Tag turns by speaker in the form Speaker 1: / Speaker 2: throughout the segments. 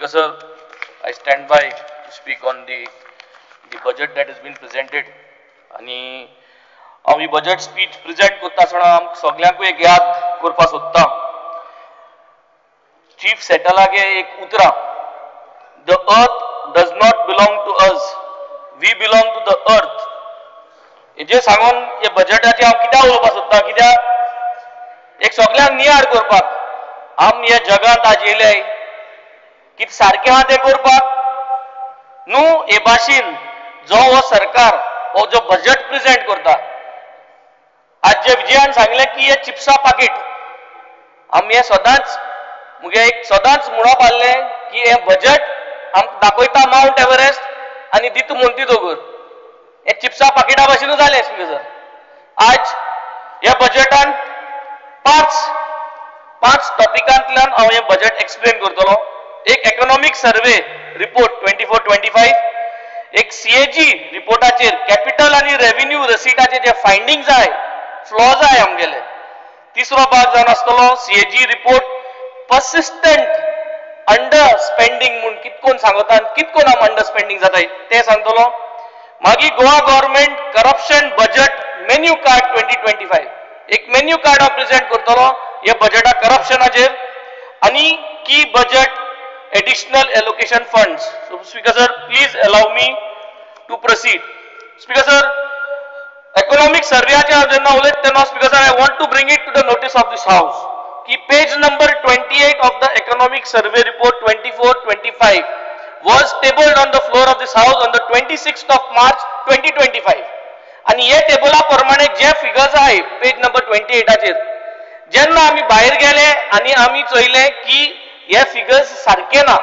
Speaker 1: Speaker sir, I stand by to speak on the budget that has been presented. आनी हांव ही budget speech present करता आसतना आमकां सगल्यांकूय एक याद करपाक सोदता. चीफ सेटलागे एक उतरां, the earth does not belong to us, we belong to the earth. हेजे सांगून हे बजेटाचे हांव कित्याक उलोवपाक सोदता, कित्याक एक सगल्यांक नियाळ करपाक आम ह्या जगांत आज येयले कितें सारकें आहा तें करपाक न्हू. हे भाशेन जो हो सरकार हो जो बजेट प्रेझेंट करता, आज जे विजयान सांगलें की हे चिप्सा पाकीट, आमी हे सदांच मुगे एक सदांच म्हणप आहलें की हें बजेट आमकां दाखयता मावंट एव्हरेस्ट आनी दिता मोंती दोंगर. हे चिप्सा पाकिटा भाशेनूच जालें स्पीकर सर. आज ह्या बजेटान पांच टॉपिकांतल्यान हांव हें बजेट एक्सप्लेन करतलो. एक इकॉनॉमीक सर्वे रिपोर्ट 24-25, एक सीएजी रिपोर्टाचेर कॅपिटल आनी रेव्हेन्यू रसिटाचे जे फायंडींग्स आहाय, फ्लॉज आहाय आमगेले. तिसरो भाग जावन आसतलो CAG report persistent under spending म्हूण कितकोन सांगता आनी कितकोन आम अंडर स्पेंडींग जाता तें सांगतलो. मागीर Goa government corruption budget menu card 2025, एक मेन्यू कार्ड हांव प्रेझेंट करतलो ह्या बजेटा करप्शनाचेर. आनी की budget additional allocation funds. So Speaker sir, please allow me to proceed. Speaker sir, economic सर्वेचे हांव जेन्ना उलयता तेन्ना Speaker sir, I want to bring it to the notice of this house की page number 28 of the economic survey report 24-25 was tabled on the floor of this house on the 26th of March 2025. आनी हे टेबला प्रमाणे जे figures आहाय पेज number 28 जेन्ना आमी भायर गेले आनी आमी चोयले की हे फिगर्स सारके ना,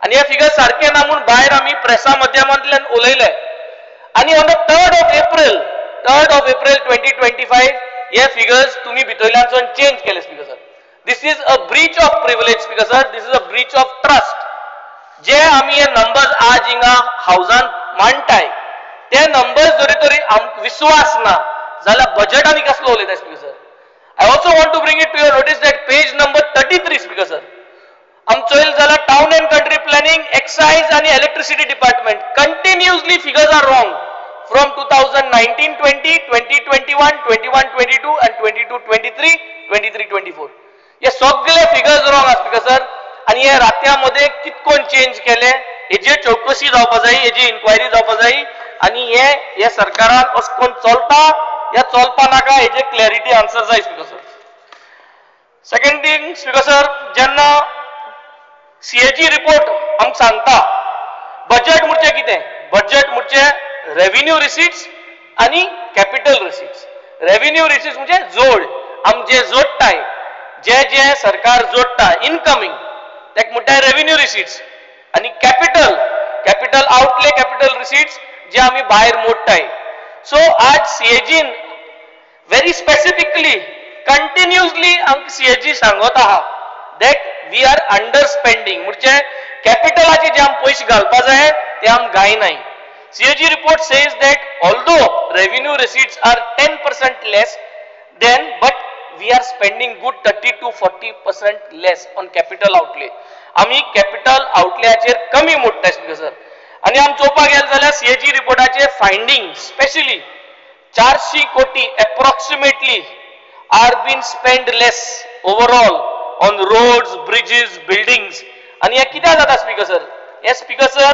Speaker 1: आनी हे फिगर्स सारके ना म्हूण भायर आमी प्रेसा माध्यमांतल्यान उलयले. आनी on the 3rd of April 2025 हे फिगर्स तुमी भितरल्यानसून चेंज केले. Speaker sir, this is a breach of privilege. Speaker sir, this is a breach of trust. जे आमी हे नंबर्स आज हिंगा हावजान मांडटाय ते नंबर्स जरी तरी आमकां विस्वास ना जाल्यार बजेट आनी कसलो उलयता. Speaker sir, I also want to bring it to your notice that page number 33, speaker sir, आम चोयल जाल्यार town and country planning, excise आनी electricity department continuously figures are wrong from 2019-20, 2021, 21-22 and 22-23, 23-24. हे सगळे फिगर्स रॉंग आसा speaker sir. आनी हे रात्या मध्ये कितकोन चेंज केले हेजेर चवकशी जावपा जाय, हेजी इन्क्वायरी जावपा जाय. आनी हे हे सरकारान अशें कोण चलता या चलपा नाका हेजे क्लॅरिटी आन्सर जाय speaker sir. Second thing speaker sir, जेन्ना सीएजी रिपोर्ट आमकां सांगता बजेट म्हणजे कितें, बजेट म्हणजे रेव्हेन्यू रिसिट्स आनी कॅपिटल रिसिट्स. रेव्हेन्यू रिसिट्स म्हणजे जोड, आम जे जोडटाय, जे जे सरकार जोडटा इनकमींग तेका म्हणटाय रेव्हेन्यू रिसिट्स. आनी capital, capital outlay, capital receipts जे आमी भायर मोडटाय. सो आज सीएजीन व्हेरी स्पेसिफिकली कंटिन्युअसली आमकां सीएजी सांगत आहा that we are under spending, म्हणजे कॅपिटलाचे जे आम पयशे घालपा जाय ते आम घायनाय. CAG report says that although revenue receipts are 10% less than, but we are spending good 30 to 40% less on capital outlay. आमी कॅपिटल आउटलेचेर कमी मोडटा स्पीकर सर. आनी आम चोवपाक गेले जाल्यार सीएजी रिपोर्टाचे फायंडींग स्पेशली 400 कोटी approximately are been spend less overall on roads, bridges, buildings. आनी हें कित्याक जाता स्पीकर सर? हे speaker sir,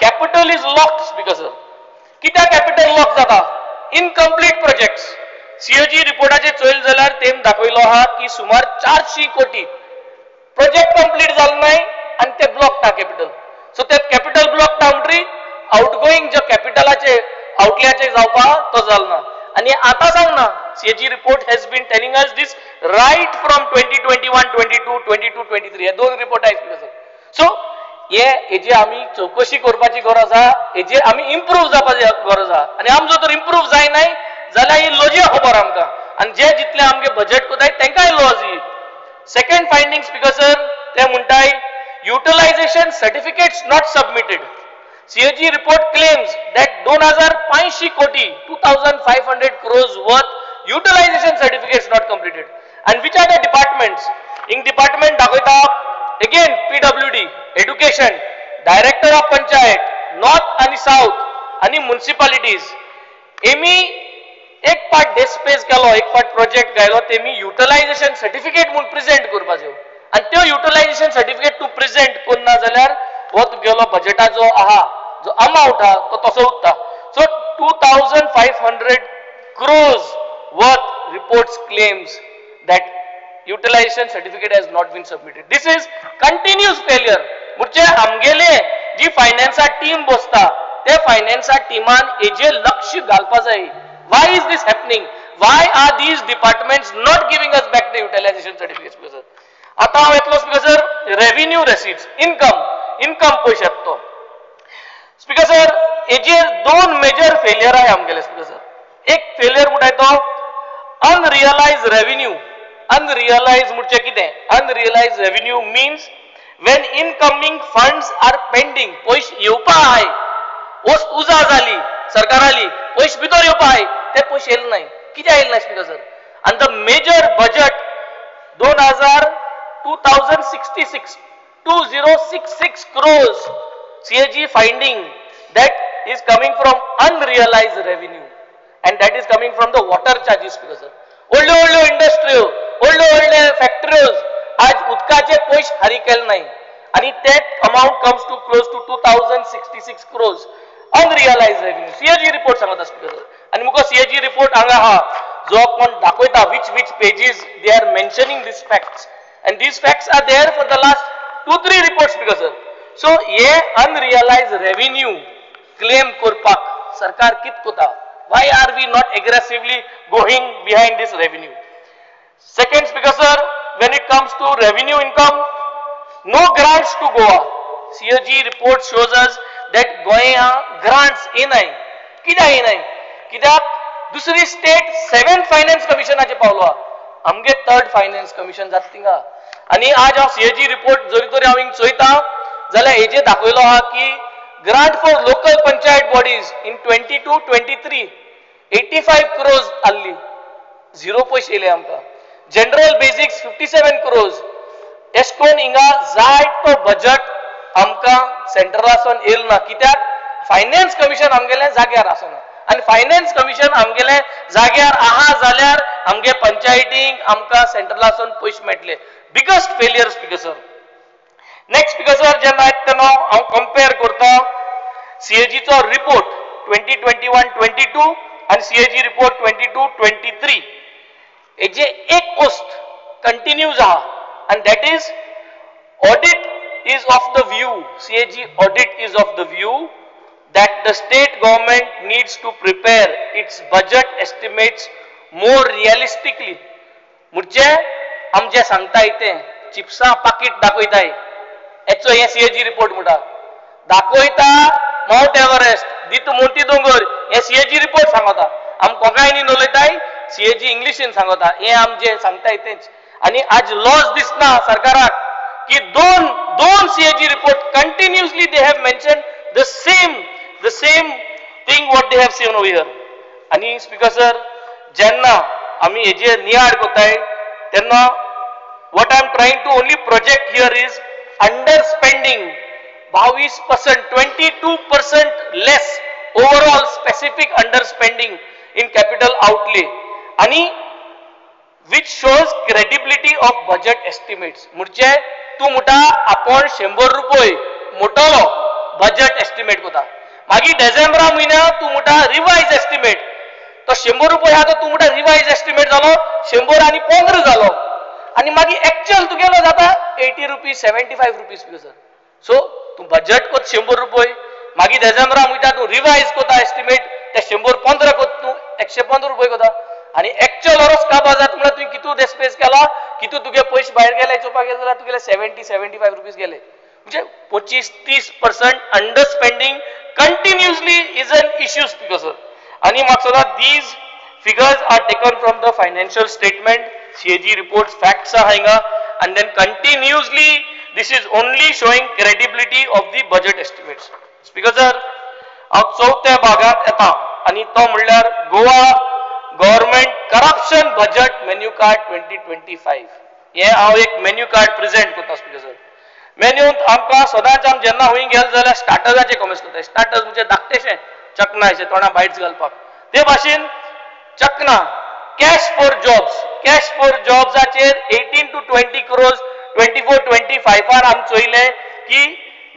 Speaker 1: capital is locked. Speaker sir, कित्याक कॅपिटल लॉक जाता? Incomplete projects. सीएजी रिपोर्टाचेर चोयल जाल्यार तेम दाखयलो आहा की सुमार 400 कोटी प्रोजेक्ट कंप्लीट जालो नाय आनी ते ब्लॉक ता कॅपिटल. सो ते कॅपिटल ब्लॉक ता म्हणटरी आउटगोईंग जो कॅपिटलाचे आउटल्याचे जावपा तो जालो ना. आनी आतां सांगना, CAG report has been telling us this right from 2021, 22, 22, 23 हे दोन रिपोर्ट आहाय स्पीकर सर. सो हे हेजी आमी चवकशी करपाची गरज आहा, हेजेर आमी इम्प्रूव जावपाची गरज आहा. आनी आमचो जर इम्प्रूव जायनाय जाल्यार ही लॉजी खबर आमकां, आनी जे जितले आमगे बजेट कोताय तेंकांय लॉज ही. सेकंड फायंडींग स्पीकर सर, ते म्हणटाय utilisation certificates not submitted. CAG report claims that 2500 crore, 2500 crores worth utilization certificates not completed. And which are the departments? In department दाखयता Again PWD, education, director of panchayat north आनी south आनी मुन्सिपालिटीज Emmy एक part डेस्पेस केलो, एक part project घायलो, तेमी utilisation certificate म्हूण present करपाच्यो आनी त्यो युटिलायझेशन सर्टिफिकेट तूं प्रेझेंट करना जाल्यार हो तुगेलो बजेटाचो आहा जो अमावंट आहा तो तसो उरता. So 2500 crores worth reports claims that utilization certificate has not been submitted. This is continuous failure. म्हणजे आमगेले जी फायनान्सा टीम बसता ते फायनान्सा टीमान हेजेर लक्ष घालपा जाय. Why is this happening? Why are these departments not giving us back the utilization certificates? आता हांव येतलो speaker sir revenue receipts, income, income पयशे तो. स्पीकर सर हेजेर दोन मेजर फेलियर आहे आमगेले स्पीकर सर. एक फेलियर म्हणटाय तो अनरियलायज रेव्हेन्यू. अनरियलायज म्हणजे कितें? Unrealised revenue means when incoming funds are pending. पयशे येवपा आहाय, वस्त उजा जाली सरकाराली, पयशे भितर येवपा आहाय, ते पयशे येयले नाय. कित्याक येयले नाय स्पीकर सर? आनी the major budget 2066 2066 crores CAG finding that is coming from unrealised revenue and that is coming from the water charges. Speaker sir, व्हडल्यो व्हडल्यो इंडस्ट्र्यो, व्हडल्यो व्हडल्यो फॅक्टऱ्योज आज उदकाचे पयशे फारीक केले नाय आनी that amount comes to close to 2066 crores unrealised revenue. CAG report सांगता स्पीकर सर. आनी मुका सीएजी रिपोर्ट हांगा आहा जो कोण दाखयता which which pages they are mentioning these facts and these facts are there for the last 2-3 reports speaker sir. So hey अनरियलायज revenue claim करपाक सरकार कित कोता? Why are we not aggressively going behind this revenue? Second, Speaker sir, when it comes to revenue income, no grants to Goa. CAG report shows us that Goa grants येनाय. कित्याक येनाय? कित्याक दुसरी state 7th finance कमिशनाचे पावलो आहा, आमगे 3rd finance commission जाता थिंगा. आनी आज हांव सीएजी रिपोर्ट जरी तरी हांव हिंग चोयता जाल्यार हेजेर दाखयलो आहा की grant for local panchayat bodies in 22-23 85 crores आहली, झिरो पयशे येयले आमकां. General basics 57 crores. एशकोन हिंगा जाय तो बजट आमकां सेंट्रलासून येयल ना. कित्याक? फायनान्स कमिशन आमगेलें जाग्यार आसना आनी फायनान्स कमिशन आमगेलें जाग्यार आहा जाल्यार आमगे पंचायतींक आमकां सेंट्रलासून पयशे मेळटले. Biggest failure speaker sir. Next speaker sir, जेन्ना आयता तेन्ना हांव कंपेर करता सीएजीचो रिपोर्ट 2021-22 आनी सीएजी रिपोर्ट 22-23. हेजे एक वस्त कंटिन्यूज आहा आनी that is audit is of the view, CAG audit is of the view that the state government needs to prepare its budget estimates more realistically. म्हणजे आमचे सांगताय ते चिप्सां पाकीट दाखयताय, हेचो हे सीएजी रिपोर्ट म्हणटा दाखयता मावंट एव्हरेस्ट दिता मोती दोंगर, हे सीएजी रिपोर्ट सांगता. आम कोंकणीन उलयताय, सीएजी इंग्लिशीन सांगता, हे आमचे सांगताय तेच. आनी आज लॉस दिसना सरकाराक की दोन दोन CAG report continuously they have mention the same thing what they have seen over here. आनी स्पीकर सर, जेन्ना आमी हेजेर नियाळ करताय तेन्ना what I am trying to only project here is under spending 22%, 22% less overall specific under spending in capital outlay आनी which shows credibility of budget estimates. म्हणजे तूं म्हणटा आपूण 100 रुपये मोटलो बजेट एस्टिमेट कोता, मागीर डिसेंबरा म्हयन्याक तूं म्हणटा रिवायज एस्टिमेट, तो 100 रुपये आहा तो तूं म्हणटा रिवायज एस्टिमेट जालो 115 जालो आनी मागीर एक्चुअल तुगेलो जाता 80 rupees, 75 rupees sir. सो तूं बजेट कोत 100 रुपये, मागीर डिसेंबरा म्हणटा तूं रिवायज कोता एस्टिमेट ते 115 कोत तूं 115 रुपये कोता आनी एक्चुअल ओरोस काबार जाता म्हळ्यार तुवें कितू डेस्पेस केला, कितू तुगे पयशे भायर गेले चोवपाक गेले जाल्यार तुगेले 70-75 रुपीज गेले. म्हणजे 25-30% under spending continuously is an issue speaker sir. आनी म्हाका दिसता these figures are taken from the financial statement, CAG reports, facts आहा हिंगा, and then continuously this is only showing credibility of the budget estimates. Speaker sir, हांव चवथ्या भागांत येता आनी तो म्हणल्यार Goa government corruption budget menu card 2025. हे हांव एक मेन्यू कार्ड प्रेझेंट करता स्पीकर सर. मेन्यूंत आमकां सदांच आम जेन्ना खंय गेले जाल्यार स्टार्टर्साचे कॉमेस करता. स्टार्टर्स म्हणजे धाकटेशे चकना अशे तोंडा बायट्स घालपाक. ते भाशेन चकना cash for jobs, cash for जॉब्साचेर 18 to 20 crores 24-25 आम चोयलें की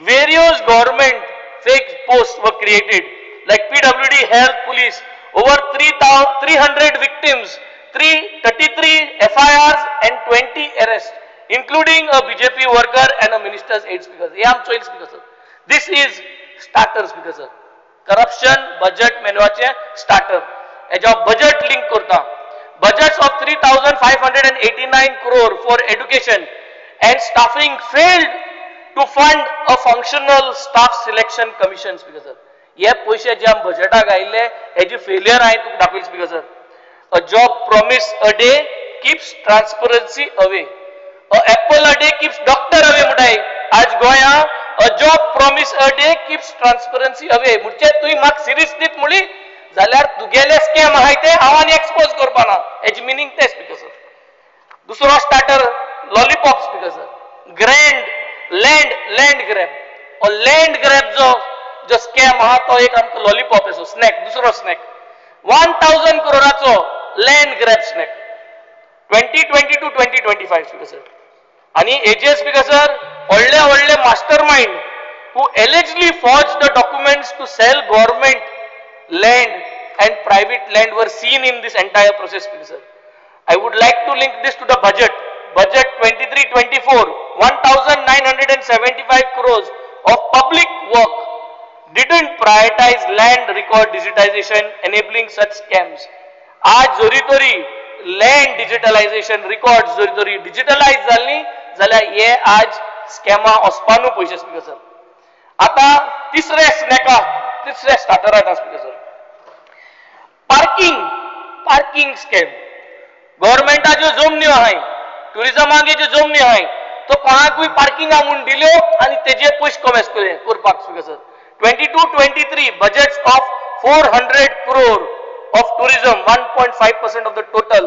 Speaker 1: various government fake post were created like PWD, health, police. Over 300 victims, 333 FIRs and 20 arrests, including a BJP worker and a minister's aide speaker. हे आम Choyal speaker sir. This is starter speaker sir. Corruption budget मेनवाचे starter. हेज्या budget link करता. Budgets of 3,589 crore for education and staffing failed to fund a functional staff selection commission speaker sir. हे पयशे जे आम बजेटाक आयिल्ले हेजी failure हांवें तुका दाखयली speaker sir. A job promise a day keeps transparency away. A apple a day keeps doctor away म्हणटाय. आज गोंया a job promise a day keeps transparency away म्हणजे तुवें म्हाका सिरीज दीत म्हणली जाल्यार तुगेले स्कॅम आहाय ते हांव आनी एक्सपोज करपा ना. हेजे मिनींग तें स्पीकर सर. दुसरो starter lollipop speaker sir. Grand land land grab. हो लँड ग्रॅब जो जो स्कॅम आहा तो एक आमकां लॉलीपॉप असो स्नॅक. दुसरो snack 1,000 करोडाचो land grab snack 2022-2025 speaker sir. आनी एजे स्पीकर सर व्हडले व्हडले master mind who allegedly forge the documents to sell government land and private land were seen in this entire process speaker sir. I would like to link this to the budget. Budget 23-24, 1,975 crores of public work didn't prioritize land record digitization, enabling such scams. आज जरी तरी land digitalisation record जरी तरी डिजिटलायज जाल्ली जाल्यार हे आज स्कॅमा वचपानू पयशे स्पीकर सर. आता तिसरे स्नॅका तिसरे स्टार्टराक speaker sir. Parking parking scam. गव्हर्मेंटाच्यो जमन्यो आहाय, ट्युरिजमागे ज्यो जमन्यो आहाय तो कोणाकूय पार्किंगा म्हूण दिल्यो आनी तेजे पयशे कॉमेस करपाक speaker sir. 22-23 budgets of 400 crore of tourism, 1.5% of the total,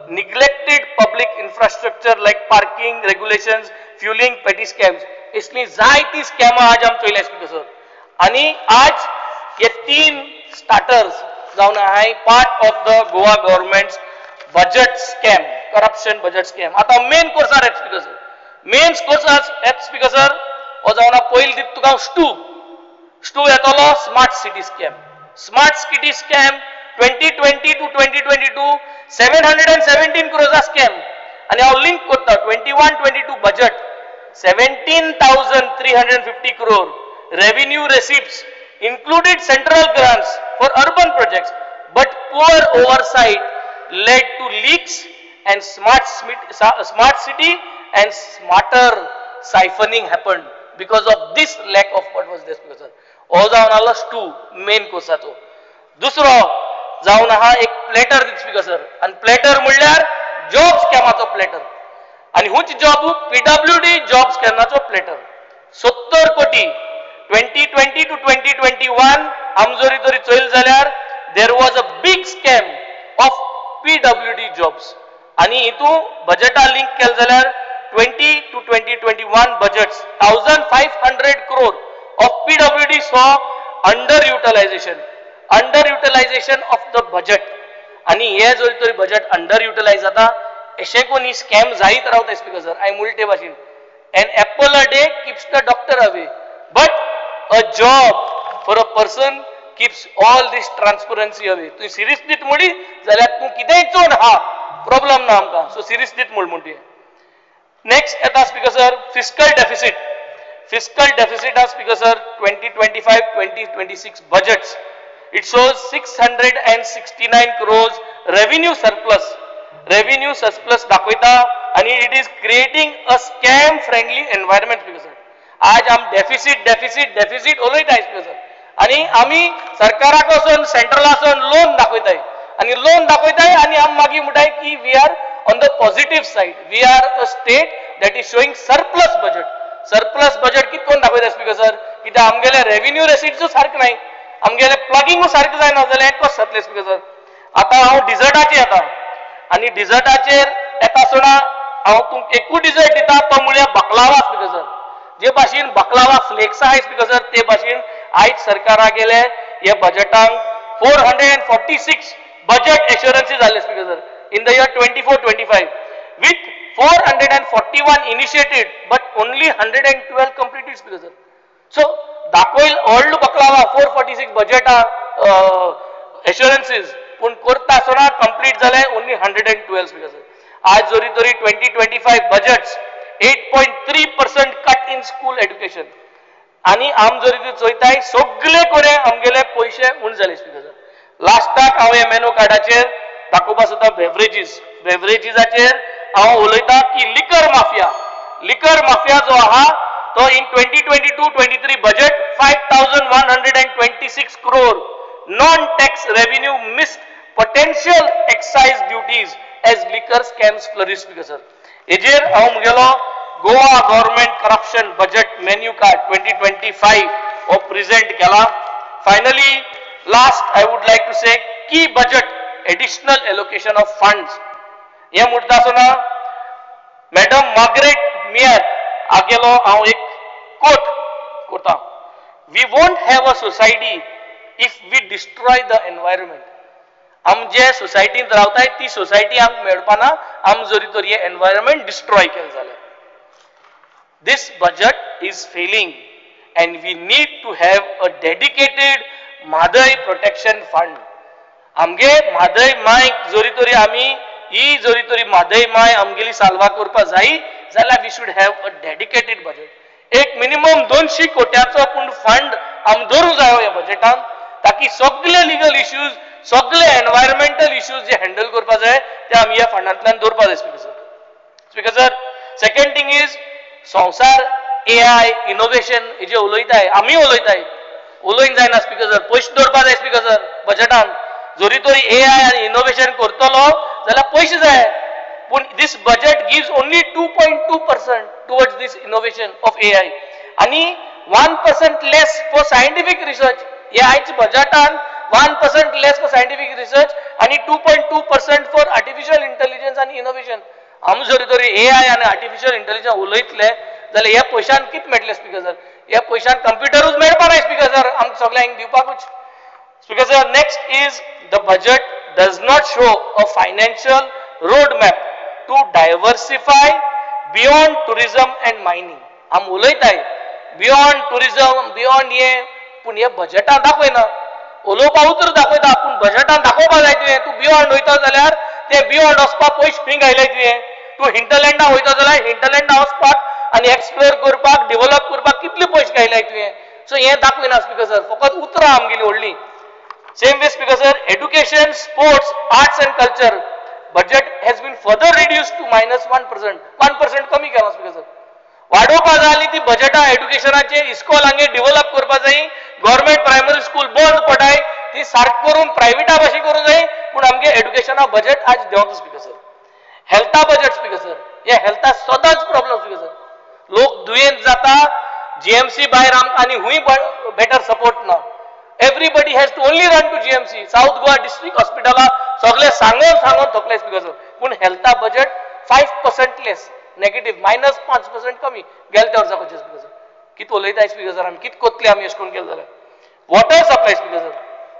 Speaker 1: neglected public infrastructure like parking regulations, fueling petty scams. इसली जायती स्कॅमां आज आम चोयल्या स्पीकर सर. आनी आज हे तीन स्टार्टर्स जावन आहाय part of the Goa government's budget scam, corruption budget scam. आतां मेन कोर्सार येता स्पीकर सर. मेन कोर्सार येता स्पीकर सर हो जावन पयलीं दिता तुका स्टू. स्टू येतलो smart city scam. Smart city scam 2020 to 2022 717 क्रोर्सा scam. आनी हांव लिंक करता 21-22 budget 17,350 crore revenue receipts included central grants for urban projects, but poor oversight led to leaks and smart city and smarter siphoning happened because of this lack of what was this speaker sir. हो जावन आलो stew main कोर्साचो. दुसरो जावन आहा एक platter दिता speaker sir. आनी platter म्हणल्यार जॉब स्कॅमाचो प्लेटर. आनी हुच जॉब पीडब्ल्यूडी जॉब स्कॅमाचो प्लेटर. 70 कोटी 2020 to 2021 आम जरी तरी चोयल जाल्यार there was a big scam of PWD jobs. आनी हितू बजेटा लिंक केलें जाल्यार 20 to 2021 budgets 1,500 crore of PWD saw under utilization, under utilization of the budget. आनी हे जरी तरी बजेट अंडर युटिलायज जाता अशें कोणी स्कॅम जायत रावता स्पीकर सर. हांवें उलटे भाशेन an apple a day keeps the doctor away, but a job for a person keeps all this transparency away. तुवें सिरीज दीत म्हणली जाल्यार तूं कितेंय चोवन आहा प्रॉब्लम ना आमकां. सो सिरीज दीत म्हूण म्हणटी. नेक्स्ट येता speaker sir fiscal deficit. Fiscal deficit आहा speaker sir 2025-2026 budgets. It shows 669 crores revenue surplus. Revenue surplus दाखयता आनी it is creating a scam friendly environment speaker sir. आज आम डेफिसीट डेफिसीट डेफिसीट उलयताय speaker sir. आनी आमी सरकाराक वचून सेंट्रला वचून लोन दाखयताय आनी लोन दाखयताय आनी आम मागीर म्हणटाय की we are on the positive side, we are a state that is showing surplus budget. Surplus budget कित कोण दाखयता स्पीकर सर? कित्याक आमगेले रेव्हेन्यू रेसिट्सूय सारकें नाय, आमगेले प्लगिंगूय सारकें जायना जाल्यार हें कशें जातलें स्पीकर सर? आतां हांव डिजर्टाचेर येता आनी डिजर्टाचेर येता आसतना हांव तुमकां एकूच डिजर्ट दिता तो म्हळ्यार बाकलावा स्पीकर सर. जे भाशेन बकलावा फ्लेक्स आहाय स्पीकर सर, ते भाशेन आयज सरकारा गेले हे बजेटांक 446 बजेट एश्योरन्सी जाले speaker sir in the year 24-25 with 441 initiated but only 112 completed speaker sir. So दाखयल व्हडलो बकलावा 446 बजेटा एश्योरन्सीज, पूण करता आसतना कंप्लीट जाले ओनली 112 स्पीकर सर. आज जरी तरी 2025 budgets 8.3% cut in school education आनी आम जरी तरी चोयताय सगळे कडेन आमगेले पयशे उण जाले स्पीकर सर. लास्टाक हांव हे मेनू कार्डाचेर दाखोवपा सोदता बेवरेजीस. बेवरेजीसाचेर हांव उलयता की लिकर माफिया, लिकर माफिया जो आहा तो in 2022-23 budget 5,126 crore non tax revenue missed potential excise duties as liquor scams flourish speaker sir. हेजेर हांव म्हगेलो Goa government corruption budget menu card 2025 हो प्रेझेंट केला. Finally last I would like to say की budget additional allocation of funds हे म्हणटा आसतना madam Margaret मियर आगेलो हांव एक कोट करता, we won't have a society if we destroy the environment. आम जे सोसायटींत रावताय ती सोसायटी आमकां मेळपाना आम जरी तर हे एनवायरमेंट डिस्ट्रॉय केलें जाल्यार. This budget is failing and we need to have a dedicated Mhadei protection fund. आमगे म्हादय मायक जरी तरी आमी ही जरी तरी म्हादय माय आमगेली साल्वा करपा जाय जाल्यार we should have a dedicated budget. एक मिनिमम 200 कोट्याचो पूण फंड आम दवरूंक जायो ह्या बजेटान, ताकी सगळे लिगल इश्यूज, सगळे एनवायरमेंटल इश्यूज जे हँडल करपा जाय ते आमी ह्या फंडांतल्यान दवरपा जाय speaker sir. Speaker sir, second thing is संवसार एआय इनोवेशन हेजे उलयताय, आमी उलयताय, उलोवंक जायना स्पीकर सर, पयशे दवरपा जाय स्पीकर सर बजेटान. जरी तरी एआय आनी इनोवेशन करतलो जाल्यार पयशे जाय, पूण this budget gives only 2.2% towards this innovation of AI आनी 1% लेस फॉर सायंटिफीक रिसर्च. हे आयज बजेटान 1% लेस फॉर सायंटिफीक रिसर्च आनी 2.2% फॉर आर्टिफिशियल इंटेलिजन्स आनी इनोवेशन. आमी जरी तरी एआय आनी आर्टिफिशियल इंटेलिजन्स उलयतले जाल्यार ह्या पयशान कितें मेळटलें स्पीकर सर? ह्या पयशान कंप्युटरूच मेळपा ना स्पीकर सर आमकां सगल्यांक दिवपाकूच. Speaker sir, next is the budget does not show a financial road map to diversify beyond tourism and mining. आम उलयताय बियॉन्ड टुरिजम, बियॉन्ड हे, पूण हे बजेटान दाखयना. उलोवपा उतर दाखयता पूण बजेटान दाखोवपा जाय तुवें. तूं बियॉन्ड वयता जाल्यार ते बियॉन्ड वचपाक पयशे खंय घायले तुवें? तूं हिंटरलँडा वयता जाल्यार हिंटरलँडा वचपाक आनी एक्सप्लोर करपाक, डेव्हलप करपाक कितले पयशे घायले तुवें? सो हें दाखयना स्पीकर सर, फकत उतरां आमगेली व्हडली. Same way speaker sir, education, sports, arts and culture budget has been further reduced to -1%. 1% कमी केला स्पीकर सर. वाडोवपा जाय आनी ती बजेटां एड्युकेशनाचे इस्कॉल हांगे डेव्हलप करपा जाय, गव्हर्मेंट प्रायमरी स्कूल बंद पडाय, ती सारक करून प्रायव्हेटा भाशेन करूंक जाय, पूण आमगे एड्युकेशना बजेट आज देंवता स्पीकर सर. हेल्था बजेट स्पीकर सर, हे हेल्था सदांच प्रॉब्लम स्पीकर सर. लोक दुयेंत जाता, जीएमसी भायर आमकां आनी हुंय बेटर सपोर्ट ना. Everybody has to only run to GMC. South Goa district हॉस्पिटला सगळे सांगून सांगून थकले स्पीकर सर. पूण हेल्था बजेट 5% लेस, नेगेटीव, -5% कमी गेले त्या वर्सा खंयचे स्पीकर सर. कितें उलयताय स्पीकर सर आमी, कितें कोतले आमी अशें करून केलें जाल्यार. Water supply speaker sir,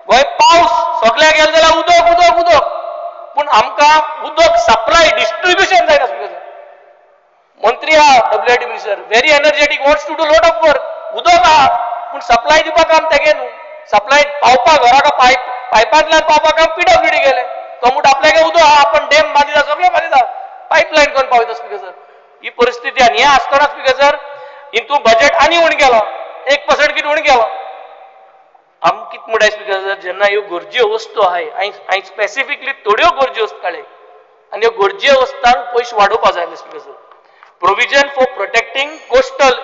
Speaker 1: Goem पावस सगळ्याक गेले जाल्यार उदक उदक उदक, पूण आमकां उदक सप्लाय डिस्ट्रिब्युशन जायना स्पीकर सर. मंत्री आहा WID minister, very energetic, wants to do lot of work. उदक आहा पूण सप्लाय दिवपाक काम तेगे न्हू. सप्लाय पावपाक घराक पायप, पायपांतल्यान पावपाक काम पीडब्ल्यूडी गेले. तो म्हणटा आपल्याक उदक आहा, आपण डॅम बांदिता, सगळें बांदिता, पायपलायन करून पावयता स्पीकर सर. ही परिस्थिती आनी हें आसतना स्पीकर सर हितून बजेट आनी उणें केलां, 1% कितें उणें केलां. आम कितें म्हणटाय स्पीकर सर, जेन्ना ह्यो गरजे वस्तू आहाय, हांवें स्पेसिफिकली थोड्यो गरज्यो वस्तू काडले आनी ह्यो गरजे वस्तांक पयशे वाडोवपा जाय speaker sir. Provision for protecting coastal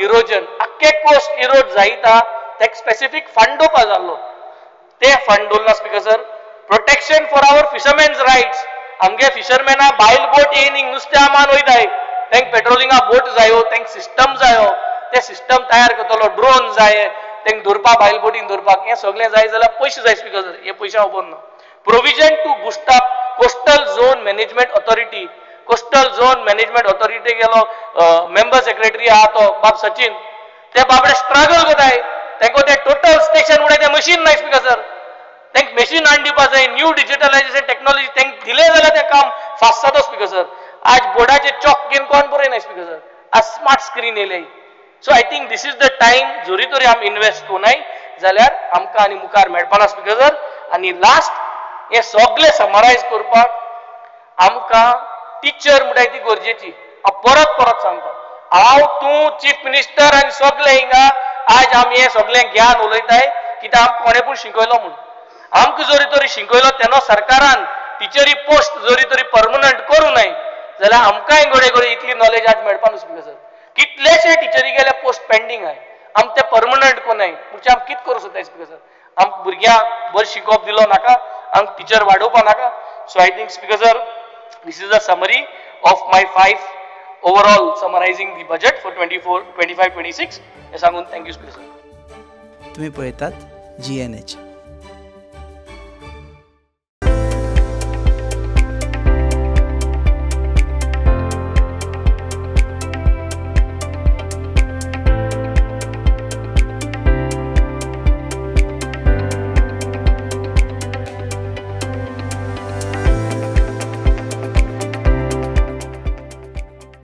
Speaker 1: erosion, आख्खे कोस्ट इरोड जायता तेका स्पेसिफीक फंड दवरपा जाल्लो, ते फंड दवरला speaker sir. Protection for our fishermen's rights, आमगे फिशरमॅना बायल बोट येयन हिंग नुस्त्या मान वयताय, तांकां पेट्रोलिंगा बोट जायो, तांकां सिस्टम जायो, ते सिस्टम तयार करतलो, ड्रोन जाय तांकां धरपाक, बायल बोटीन धरपाक, हें सगळें जाय जाल्यार पयशे जाय स्पीकर सर. हे पयशे खबर ना. Provision to boost up coastal zone management authority coastal zone management authority गेलो मेंबर सेक्रेटरी आहा तो बाब सचिन, ते बाबडे स्ट्रगल करताय. तांकां ते टोटल स्टेशन म्हणल्यार ते मशीन नाय स्पीकर सर, तांकां मशीन हाडून दिवपा जाय. न्यू डिजिटलायझेशन टेक्नॉलॉजी तांकां दिलें जाल्यार तें काम फास्ट जाता स्पीकर सर. आज बोर्डाचे चॉक घेवन कोण बरयना स्पीकर सर, आज स्मार्ट स्क्रीन येयले. So I think this is the time जरी तरी आमी इनवेस्ट कोनाय जाल्यार आमकां आनी मुखार मेळपाना स्पीकर सर. आनी लास्ट हे सगळे समरायज करपाक आमकां टिचर म्हणटाय ती गरजेची. हांव परत परत सांगता, हांव तूं चीफ मिनिस्टर आनी सगळे हिंगा आज आमी हें सगळें ज्ञान उलयताय कित्याक आमकां कोणें पूण शिकयलो म्हूण. आमकां जरी तरी शिकयलो तेन्ना सरकारान टिचरी पोस्ट जरी तरी परमनंट करूं नाय जाल्यार आमकांय घडये घडये इतली नॉलेज आज मेळपा न्हू स्पीकर सर. कितलेशे टिचरी गेले पोस्ट पेंडींग आहाय, आमकां ते परमनंट कोनाय म्हणजे आमी कितें करूं सोदताय स्पीकर सर. आमकां भुरग्यांक बरें शिकोवप दिलो नाका, आमकां टिचर वाडोवपा नाका. So I think speaker sir, this is a summary of my 5 overall summarizing the budget for 24, 25, 26. हे सांगून thank you speaker sir.
Speaker 2: तुम्ही पळयतात GNH.